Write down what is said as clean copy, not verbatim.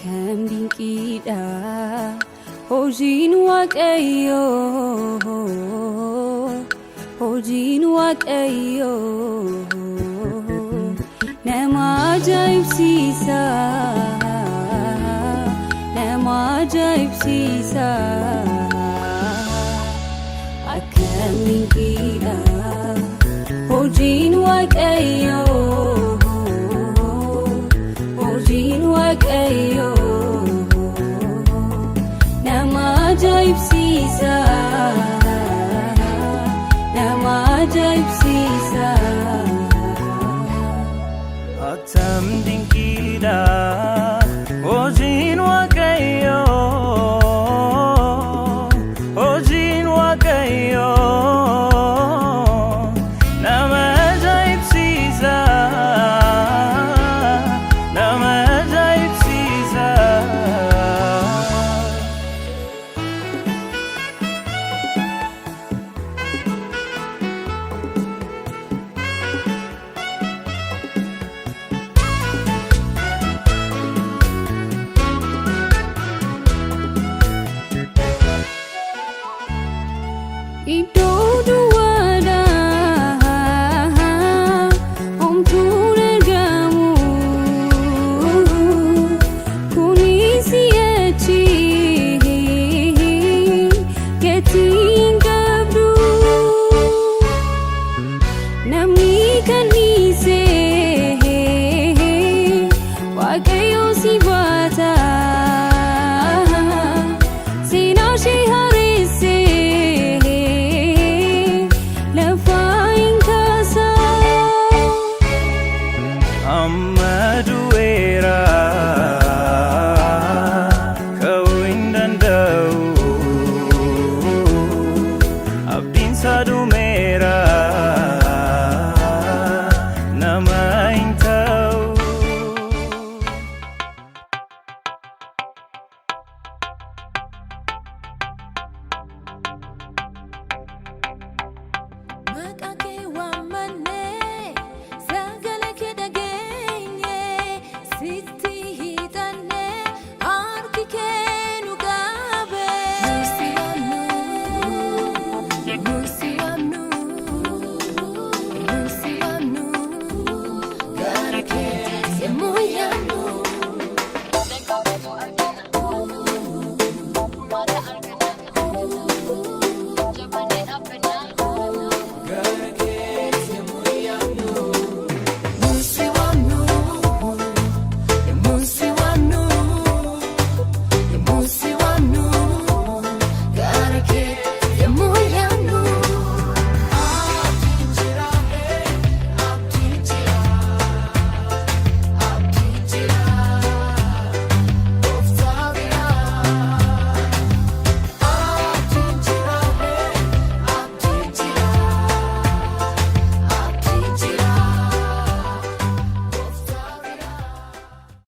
Akkam dinqiidha hojiin Waaqayyoo, hojiin Waaqayyoo nama ajaa'ibsiisa, nama ajaa'ibsiisa. Akkam dinqiidha hojiin Waaqayyoo, hojiin Waaqayyoo nama ajaa'ibsiisa, nama ajaa'ibsiisa. Attam dinqiidha hojiin Waaqayyoo, hojiin Waaqayyoo nama ajaa'ibsiisa, nama ajaa'ibsiisa. Iddoo duwwaadha homtuun argamu, kunis achi gatii hin qabdu. Namni kan dhiise, Waaqayyo si baata. Seenaa ishee haaressee lafaa hin kaasa. Amma du'eera.